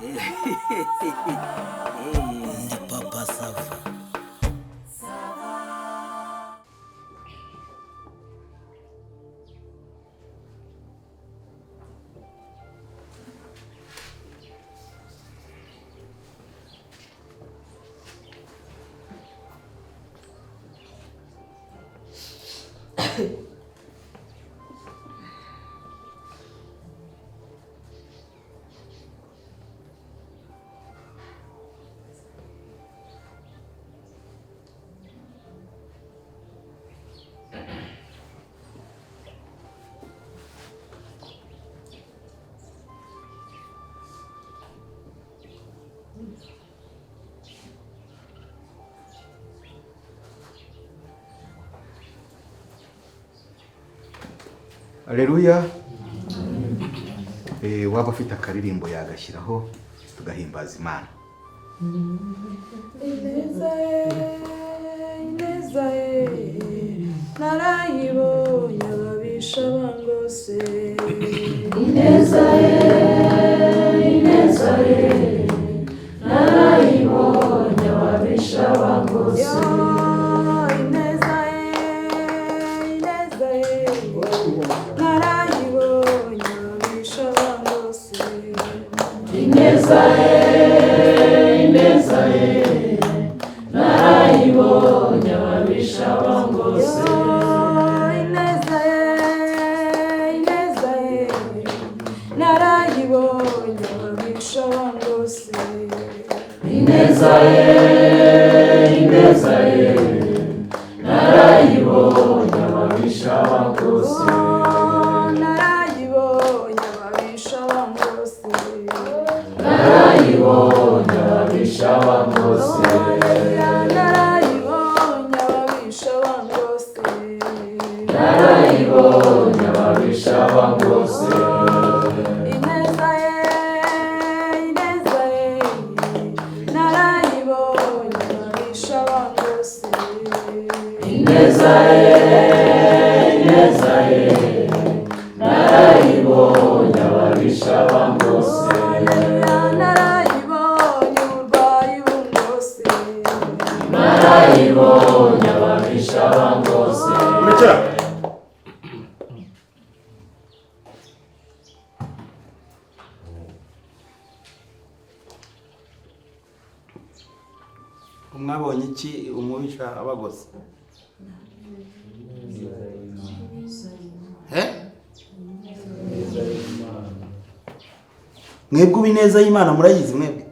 Ndi Papa Sava. Aleluya. Waba ufite akaririmbo yagashyiraho tugahimbaza Imana. Ineza ye, ineza ye, narayibonye ababisha bangose. Ineza ye, ineza ye, narayibonye ababisha bangose. Yo, ineza ye, ineza ye, narayibonye ababisha bangose. Ineza ye, ineza ye, narayibonye ababisha bangose. Yo, ineza ye, ineza ye, narayibonye ababisha bangose. Ineza ye, ineza ye, narayibonye ababisha bangose. Oh, narayibonye ababisha bangose. Narayibonye ababisha bangose. Narayibonye ababisha bangose. Narayibonye ababisha bangose. Ineza ye, ineza ye, narayibonye ababisha bangose. Ineza ye, ineza ye, narayibonye ababisha bangose. Narayibonye uburwayi bungose. Narayibonye ababisha bangose. Urekera. Mwabonye iki umubisha abagose? Eh? Mwebwe ubu ineza y'Imana murayizi mwebwe?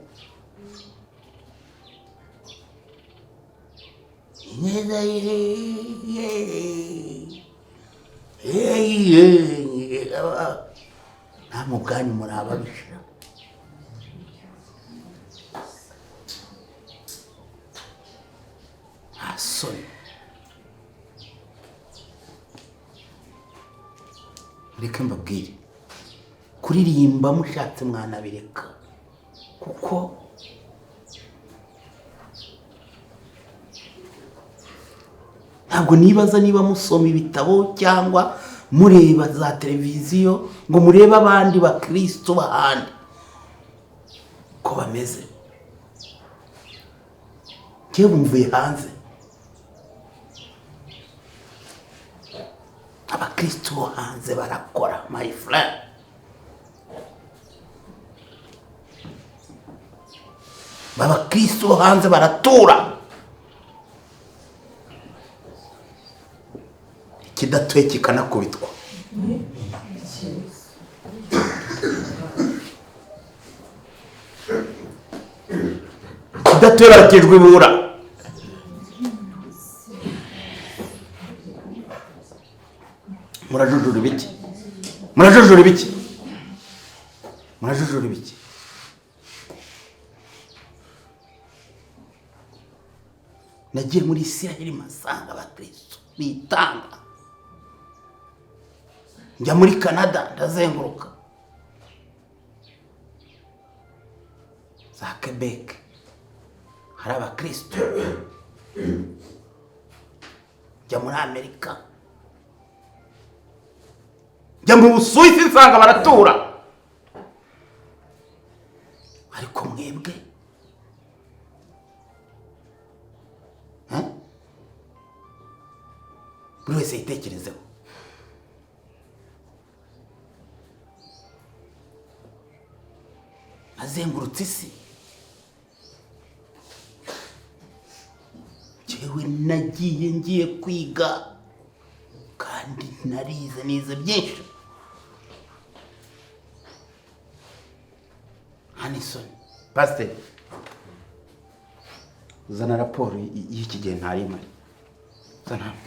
Ineza ye, ye, ye, namwe ubwanyu muri ababisha. Nta soni. Mureke mbabwire, kuririmba mushatse mwanabireka, kuko ntabwo nibaza niba musoma ibitabo cyangwa mureba za televiziyo ngo murebe abandi bakristo bahandi ko bameze. Njyewe mvuye hanze, abakristo bo hanze barakora, my friend. Abakristo bo hanze baratura, ikidatuye kikanakubitwa. Ikidatuye barakijwe ibura. Murajujura ibiki? Murajujura ibiki? Murajujura ibiki? Nagiye muri Isiraheli mpasanga abakristo bitanga. Njya muri Canada ndazenguruka za Quebec, hari abakristo. Njya muri Amerika, njya mu Busuwisi nsanga baratura. Ariko mwebwe buri wese yitekerezeho. Azengurutse isi, njyewe nagiye ngiye kwiga kandi narize nize byinshi. Hanison, pasiteri, uzana raporo y'iki gihe ntari mpari. Zana hano.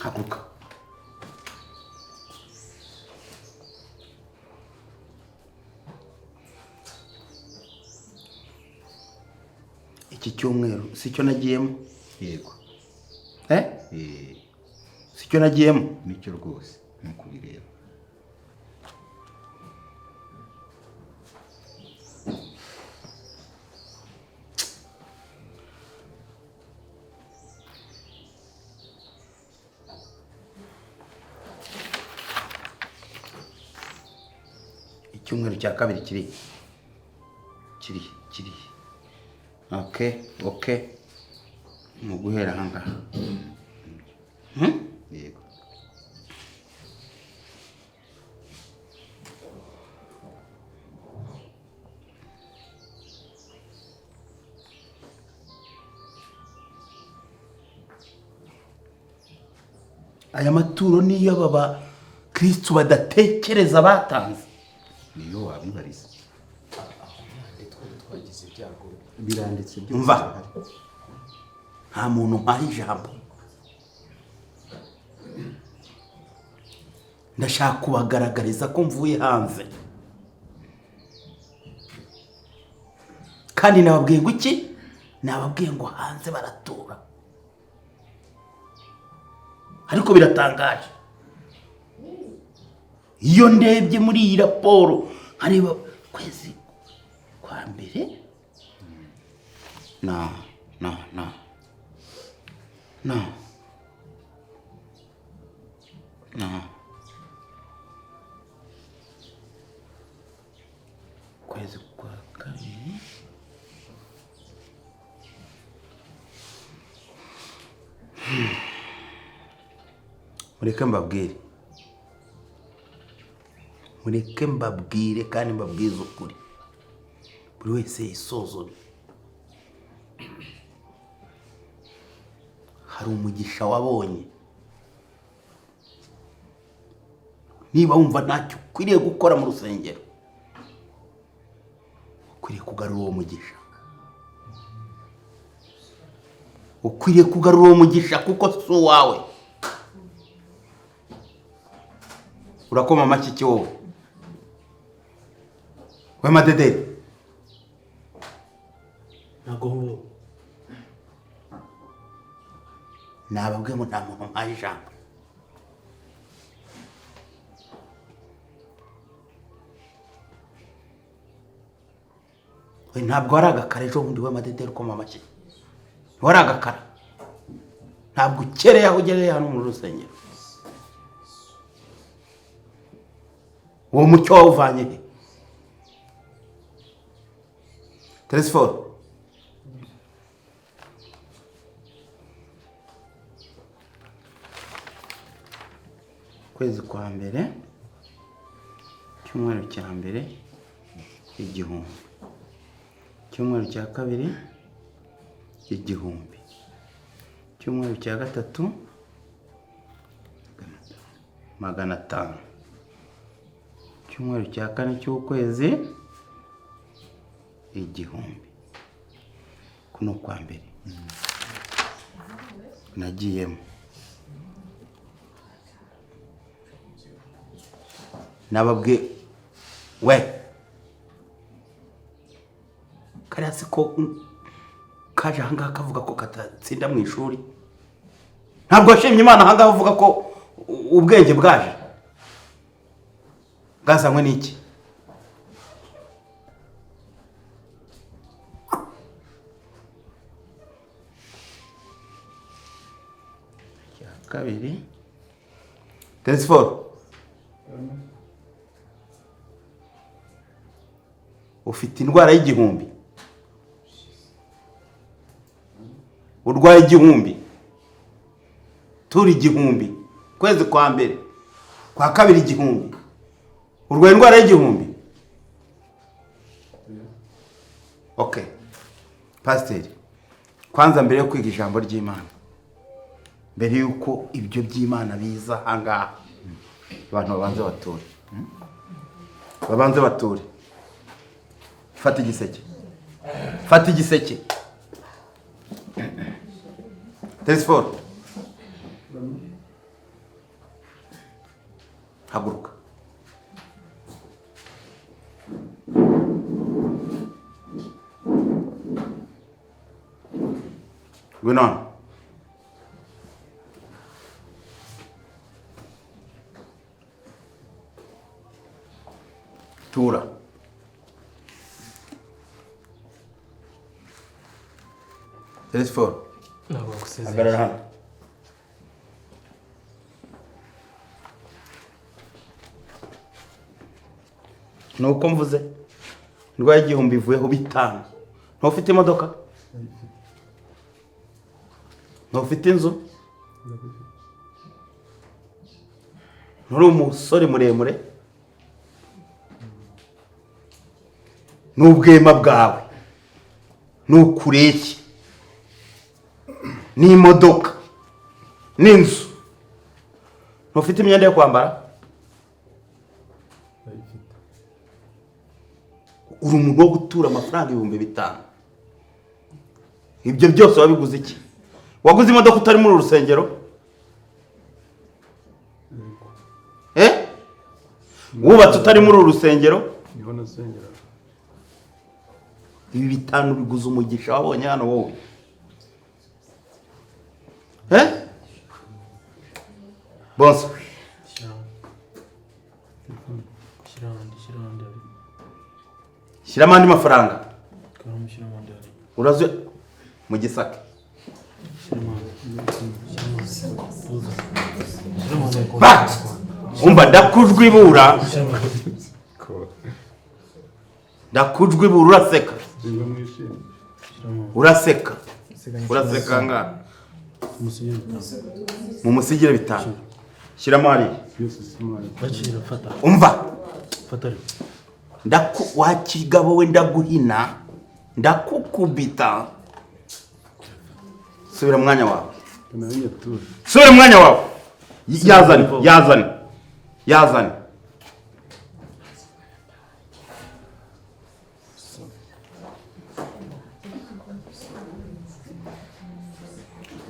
Haguruka. Iki cyumweru si cyo nagiyemo? Yego. Eh? Eh. Si cyo nagiyemo? Nicyo rwose nuko ubireba. Icyumweru cya kabiri kiri kiri kiri. Okay, okay. Mu guhera ahangaha. Yego. Aya maturo niyo aba bakristu badatekereza batanze. Niyo wabibariza. Twagize ibyago. Biranditse byose. Umva. Nta muntu mpaye ijambo. Ndashaka kubagaragariza ko mvuye hanze. Kandi nababwiye ngo iki? Nababwiye ngo hanze baratura. Ariko biratangaje. Iyo ndebye muri iyi raporo nkareba kwezi kwa mbere na na na na na kwezi kwa kabiri mureke mbabwire, mureke mbabwire kandi mbabwize ukuri, buri wese yisuzume. Hari umugisha wabonye, niba wumva ntacyo ukwiriye gukora mu rusengero, ukwiriye kugarura uwo mugisha, ukwiriye kugarura uwo mugisha kuko si uwawe. Urakoma amashyi iki wowe? We Madederi. Ntabwo nababwiye ngo nta muntu mpaye ijambo. We ntabwo wari agakara ejo bundi we Madederi ukoma amashyi. Wari agakara. Ntabwo ukereye aho ugereye hano mu rusengero. Uwo mucyo wawuvanye he? Telesiforo. Kwezi kwa mbere, cyumweru cya mbere 1000, cyumweru cya kabiri 1000, cyumweru cya gatatu 500, cyumweru cya kane cy'ukwezi 1000. Kuno kwa mbere nagiyemo nababwe we kariya siko kaje ahangaha kavuga ko katatsinda mu ishuri. Ntabwo washimye Imana ahangaha uvuga ko ubwenge bwaje bwazanywe n'iki? Kabiri Telesiforo, ufite indwara y'igihumbi, urwaye igihumbi, tura igihumbi, kwezi kwa mbere kwa kabiri igihumbi, urwaye indwara y'igihumbi. Okay, pasiteri, kwanza mbere yo kwiga ijambo ry'Imana, mbere yuko ibyo by'Imana biza ahangaha, abantu babanze bature, babanze bature. Fata igiseke, fata igiseke. Telesiforo, haguruka. Ngwino hano. Tura. Telesiforo, hagarara hano. Nuko mvuze indwara y'igihumbi ivuyeho 5. Ntufite imodoka? Ntufite inzu? Nturi umusore muremure? N'ubwema bwawe n'ukureshya n'imodoka n'inzu, ntufite imyenda yo kwambara? Uri umuntu wo gutura amafaranga 5000. Ibyo byose wabiguze iki? Waguze imodoka utari muri urusengero? Wubatse utari muri urusengero? Ibi 5 biguze umugisha wabonye hano wowe. Bonso. Shyiramo andi mafaranga. Urazi mu gisaka. Bat! Umva ndakujwibura. Ndakujwibura uraseka. Uraseka. Uraseka nga. Mu musigire 5. Shyiramo hariya. Umva. Ndaku wakigabo we ndaguhina, ndakukubita. Subira mwanya wawe. Subira mwanya wawe. Yazane, yazane. Yazane.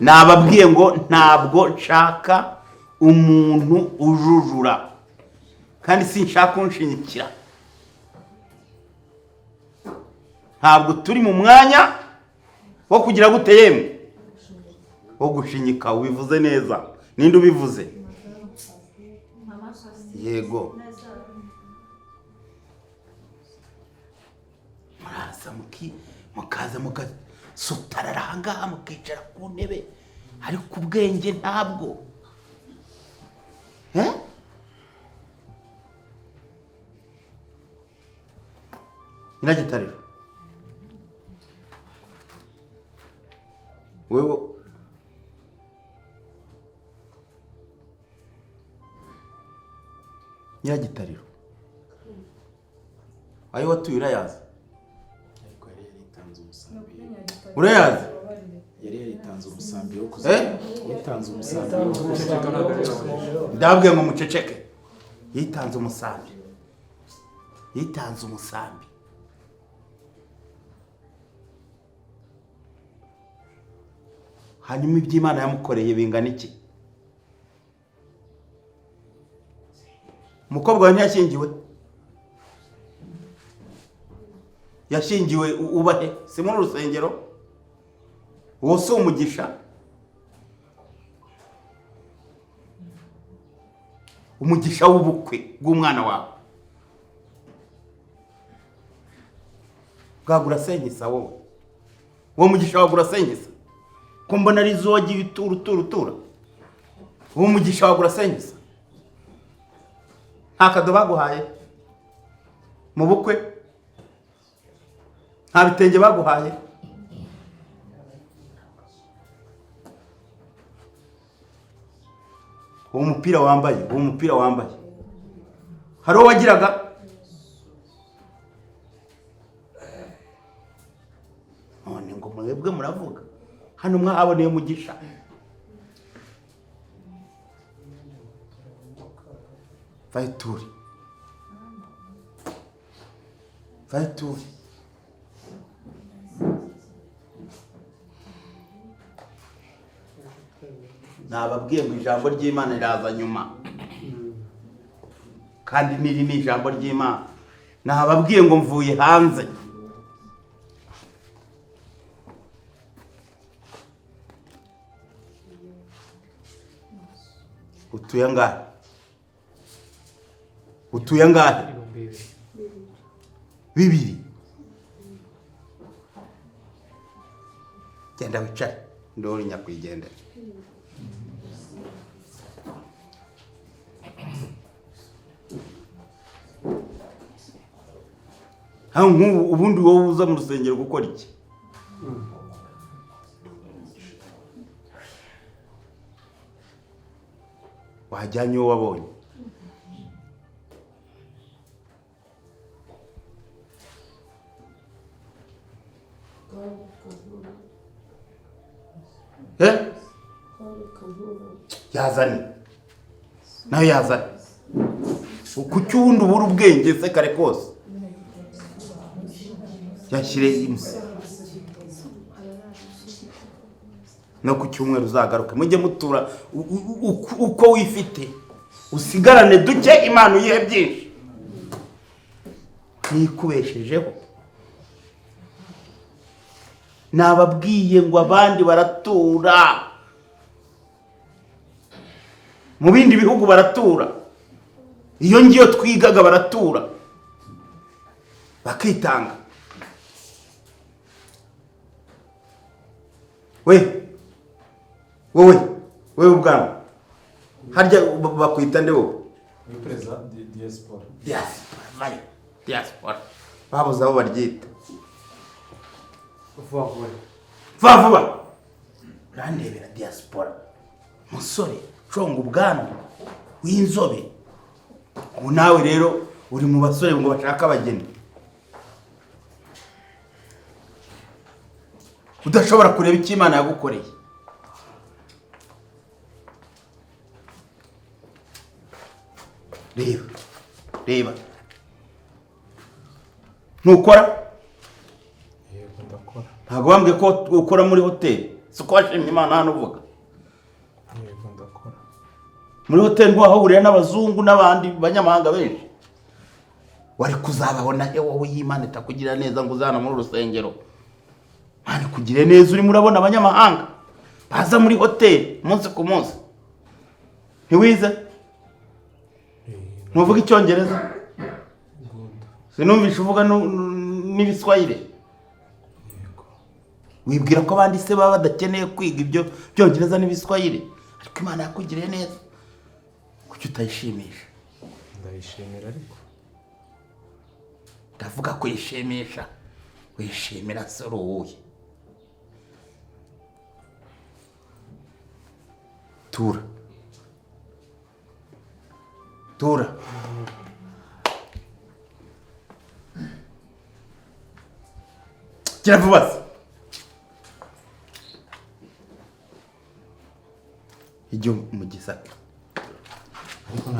Nababwiye ngo ntabwo nshaka umuntu ujujura, kandi sinshaka unshinyikira. Ntabwo turi mu mwanya wo kugira gute yemwe wo gushinyika. Ubivuze neza. Ninde ubivuze? Yego. Muraza mukaza mugasutarara ahangaha mukicara ku ntebe, ariko ubwenge ntabwo. Nyiragitariro, wewe Nyiragitariro, ayo watuye urayazi? Urayazi? Yari yaritanze umusambi wo kuzana. Yitanze umusambi. Ndabwiye ngo muceceke. Yitanze umusambi. Yitanze umusambi. Hanyuma iby'Imana yamukoreye bingana iki? Umukobwa wawe ntiyashyingiwe? Yashyingiwe ubahe? Si muri urusengero? Uwo si umugisha? Umugisha w'ubukwe bw'umwana wawe bwagura senkisa wowe. Uwo mugisha wagura senkisa ko mbona ari zo wagiye utura utura utura. Uwo mugisha wagura senkisa. Nta kado baguhaye mu bukwe, nta bitenge baguhaye. Uwo mupira wambaye, uwo mupira wambaye hari uwo wagiraga? None ngo mwebwe muravuga hano mwahaboneye umugisha. Vayituri, vayituri. Nababwiye ngo ijambo ry'Imana riraza nyuma, kandi niri ni ijambo ry'Imana. Nababwiye ngo mvuye hanze. Utuye angahe? Utuye angahe? 2. Genda wicare, ndori nyakwigendera. Nk'ubu ubundi wowe uza mu rusengero gukora iki? Wajyanye uwo wabonye. Yazane nayo yazane. Kuki ubundi ubura ubwenge se kare kose? Yashyire imusi no ku cyumweru uzagaruke mujye mutura uko wifite, usigarane duke Imana uyihe byinshi. Nikubeshejeho. Nababwiye ngo abandi baratura mu bindi bihugu, baratura iyo ngiyo twigaga, baratura bakitanga. We wowe wewe ubwanwa harya bakwita nde wowe? Ni perezida diaspora. Diaspora, vayo diaspora babuze aho baryita. Vuba vuba vuba vuba urandebera diaspora. Musore conga ubwanwa w'inzobe. Ubu nawe rero uri mu basore ngo bashaka abageni, udashobora kureba icyo Imana yagukoreye. Reba, reba. Ntukora? Yego ndakora. Ntabwo bambwiye ko ukora muri hoteli. Siko washimye Imana hano uvuga? Yego ndakora. Muri hoteli wahahurira n'abazungu n'abandi banyamahanga benshi. Wari kuzababona he wowe y'Imana itakugira neza ngo uzana muri urusengero? Imana ikugire neza urimo urabona abanyamahanga baza muri hoteli umunsi ku munsi. Ntiwize? Ntuvuga icyongereza? Sinumvishe uvuga n'ibiswahili. Wibwira ko abandi se baba badakeneye kwiga ibyo byongereza n'ibiswahili, ariko Imana yakugiriye neza. Kuki utayishimisha? Ndayishimira ariko. Ndavuga kuyishimisha. Wishimira se uri uwuhe? Tura. Tura. Gira vuba se. Igihumbi mu gisaka.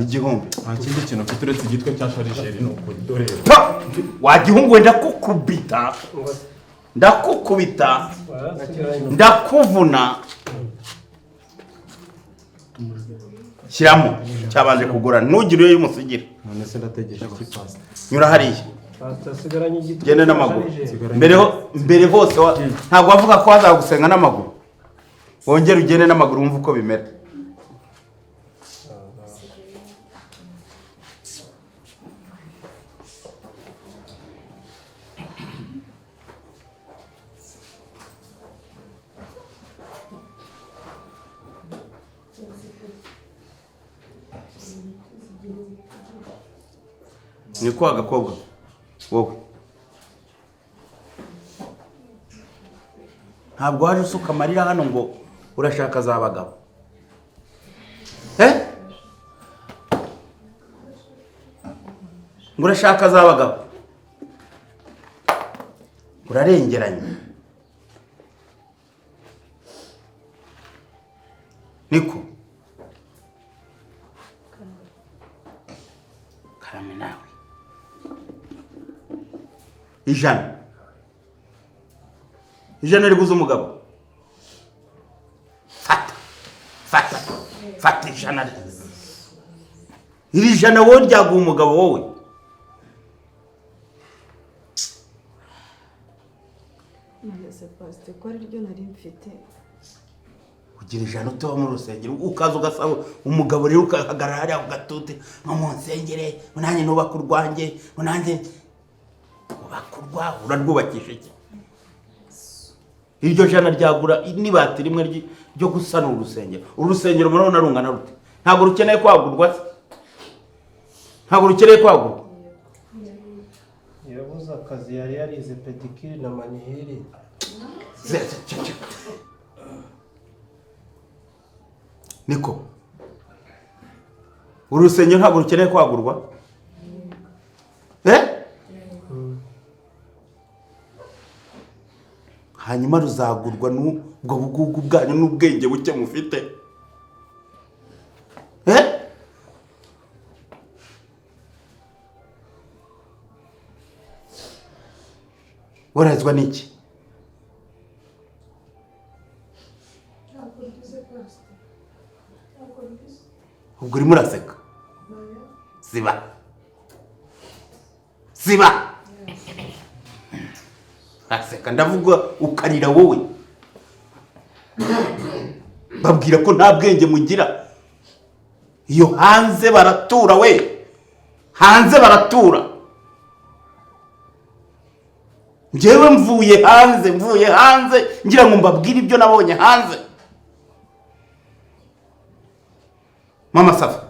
Igihumbi. Nta kindi kintu mfite uretse igitwe cya sharijeri ni ukuri. Dore. Wa gihungu we ndakukubita. Ndakukubita. Ndakuvuna. Shyiramo cyabanje kugura ntugire iyo umusigira. None se ndategereje iki pastor? Nyura hariya. Pastor asigaranye igitwe. Genda n'amaguru. Mbere hose ntabwo wavuga ko wazagusenga n'amaguru. Wongere ugende n'amaguru wumve uko bimera. Niko agakobwa wowe ntabwo waje usuka amarira hano ngo urashaka za bagabo, eh? Ngo urashaka za bagabo, urarengeranye. Niko karame nawe, 100 100 riguze umugabo. Fata fata fata 100, iri 100 wowe ryaguha umugabo wowe. None pasite ko ari ryo nari mfite? Ugira 100 utuba mu rusengero ukaza ugasaba umugabo, rero ukahagarara hariya ku gatute ngo munsengere, ngo nanjye nubake urwanjye, ngo nanjye ubaka urwawe. Urarwubakisha iki? Iryo 100 ryagura n'ibati rimwe ryo gusana urusengero. Urusengero murabona rungana rute? Ntabwo rukeneye kwagurwa se? Ntabwo rukeneye kwagurwa? Yabuze akazi, yari yarize pedicure na manicure. Niko urusengero ntabwo rukeneye kwagurwa, eh? Hanyuma ruzagurwa n'ubwo bugugu bwanyu n'ubwenge buke mufite, eh? Warezwa n'iki? Ubwo urimo uraseka. Ziba ziba, aseka ndavuga ukarira wowe. Babwira ko nta bwenge mugira. Iyo hanze baratura we, hanze baratura. Njyewe mvuye hanze, mvuye hanze ngira ngo mbabwire ibyo nabonye hanze. Mama Safa,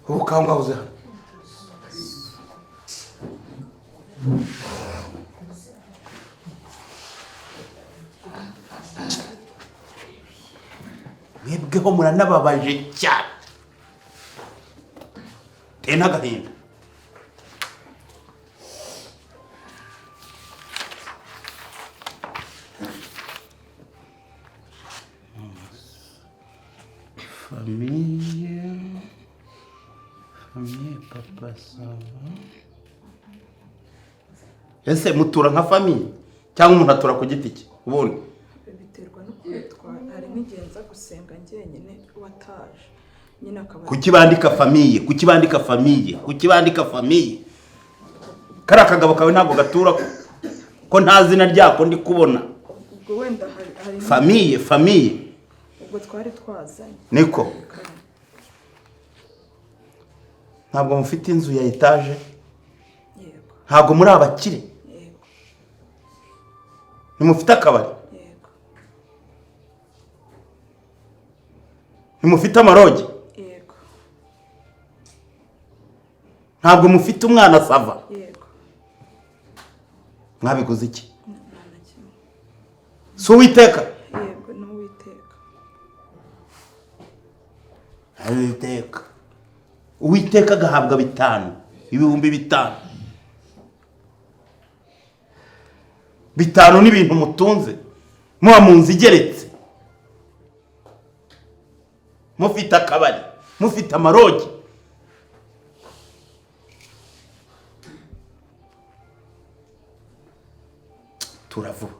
ubu kangahuze hano. Mwebweho muranababaje cyane, teye n'agahinda. Famille, famille papa Sava. Ese mutura nka famille cyangwa umuntu atura ku giti cye? Ubundi Biterwa no kwitwara. Hari nk'igihe nza gusenga njyenyine wataje nyine akaba. Kuki bandika famille? Kuki bandika famille? Kuki bandika famille? Kari akagabo kawe ntabwo gatura ko nta zina ryako ndi kubona. Ubwo wenda hari famille, famille ubwo twari twazanye. Niko ntabwo mufite inzu ya etaje? Yego. Ntabwo muri abakire? Yego. Ntimufite akabari? Yego. Ntimufite amarogi? Yego. Ntabwo mufite umwana Sava? Yego. Mwabiguze iki? Nta na kimwe. Si Uwiteka? Yego, ni Uwiteka. Uwiteka. Uwiteka agahabwa 5, 5000. 5 n'ibintu mutunze, muba mu nzu igeretse, mufite akabari, mufite amarogi. Turavuga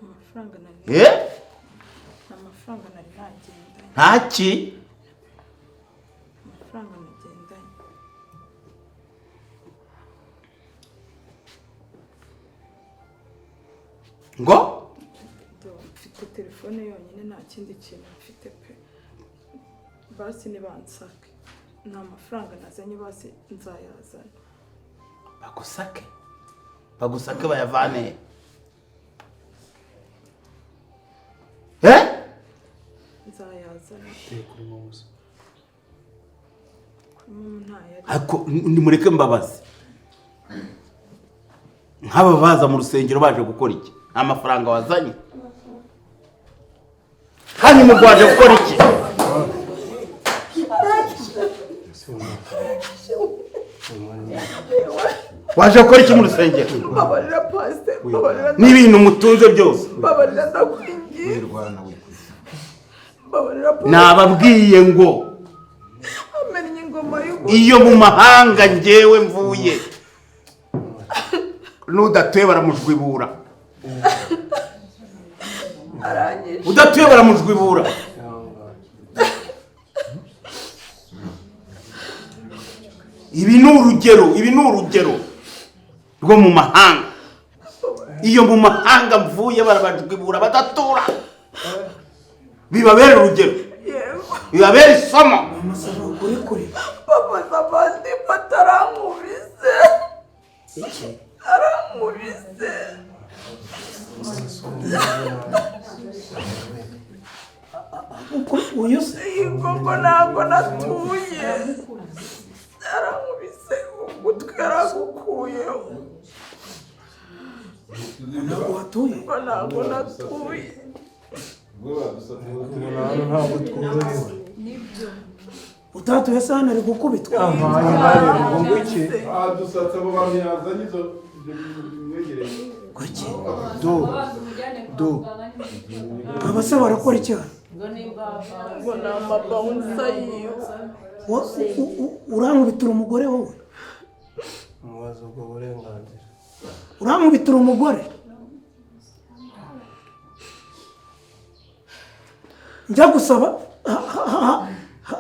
Amafaranga nari, amafaranga nari nagendanye. Ntaki amafaranga nagendanye. Ngo mfite telefone yonyine, nta kindi kintu mfite pe. Basi nibansake, nta mafaranga nazanye, basi nzayazana. Bagusake, bagusake bayavane. Eh? Nzayazana. Kuri momo. Kuri momo ntayari. Ariko nimureke mbabazi. Nk'aba baza mu rusengero baje gukora iki? Nta mafaranga wazanye. Hanyuma rwaje gukora iki? Waje gukora iki mu rusengero? Mbabarira pastor, mbabarira. N'ibintu mutunze byose. Mbabarira ndakwinginze. Mbabarira pastor. Nababwiye ngo amennye ingoma y'ubu. Iyo mu mahanga njyewe mvuye n'udatuye baramujwibura. Udatuye baramujwibura. Ibi ni urugero, ibi ni urugero rwo mu mahanga. Iyo mu mahanga mvuye barabajwibura badatura. Bibabera urugero. Bibabera isomo. Papa Sabandi batarankubise. Arankubise. Ngo ntabwo natuye. Arankubise ugutwi yaragukuyeho. Ntabwo watuye? Ngo ntabwo natuye. Ntabwo tworohewe. Utatuye se hano ari gukubitwa. Adusatse abo bantu yazanye izo bimwegereye. Kuki? Do. Aba se barakora iki hano? Ngo ni amabawunsa yiwe. Urankubitira umugore wowe? Mubaze ubwo burenganzira. Urankubitira umugore? Njya gusaba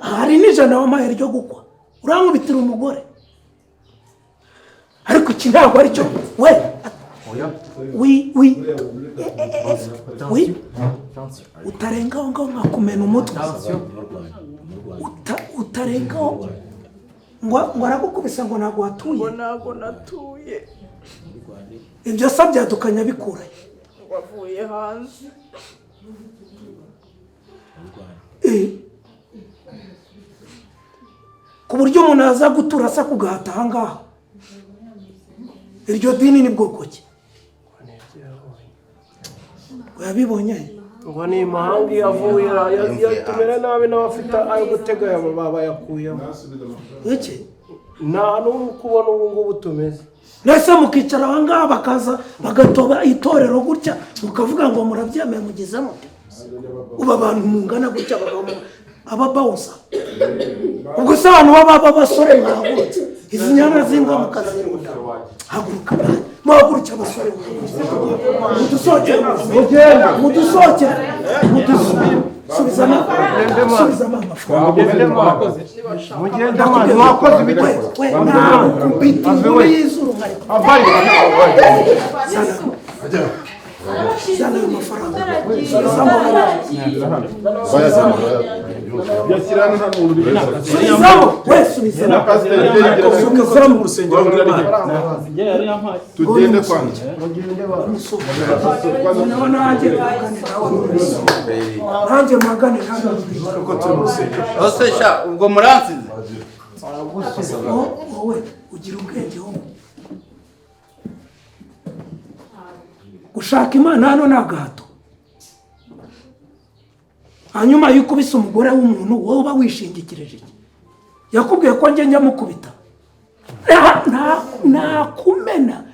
hari n'ijana wampaye ryo gukwa. Urankubitira umugore? Ariko iki ntabwo ari cyo we. Wi wi wi utarengaho ngaho nkakumena umutwe. Utarengaho ngo aragukubisa ngo ntabwo watuye. Ngo ntabwo natuye. Ibyo se byadukanya bikurahe? Ngo avuye hanze. Ku buryo umuntu aza gutura asa kugahata aha ngaha. Iryo dini ni bwoko ki? Wabibonye? Ngo ni imahanga iyo avuye yatumera nabi n'abafite ayo gutega bayakuyemo. Iki? Nta n'ubu kubona ubu ngubu tumeze. Nese mukicara aha ngaha bakaza bagatoba itorero gutya mukavuga ngo murabyemeye mugeze mute? Uba abantu mungana gutya bagabo ababawusa. Ubwo se abantu baba abasore mwahagurutse izi nyana z'imbwa mukazirunda. Haguruka muhaguruke abasore mudusohokere mudusohokere subizamo amafaranga. Mugende mwana mwakoze ibiki? We nakubita ingumi y'izuru nkareka. Zana ayo mafaranga. Subizamo we subizamo. Subizamo mu rusengero rw'Imana. Tugende kwanza. Nanjye mpagane nawe. Kuko turi mu rusengero. Ose sha ubwo muransize. Wowe ugira ubwenge wowe. Gushaka Imana hano ni agahato. Hanyuma iyo ukubise umugore w'umuntu wowe uba wishingikirije iki? Yakubwiye ko njye njya mukubita. Nakumena,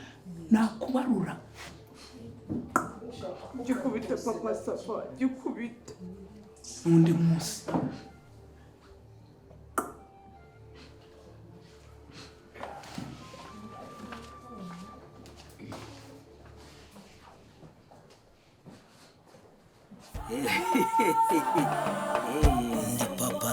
nakubarura. Gikubite papa Safa, gikubite. Undi munsi. Ndi Papa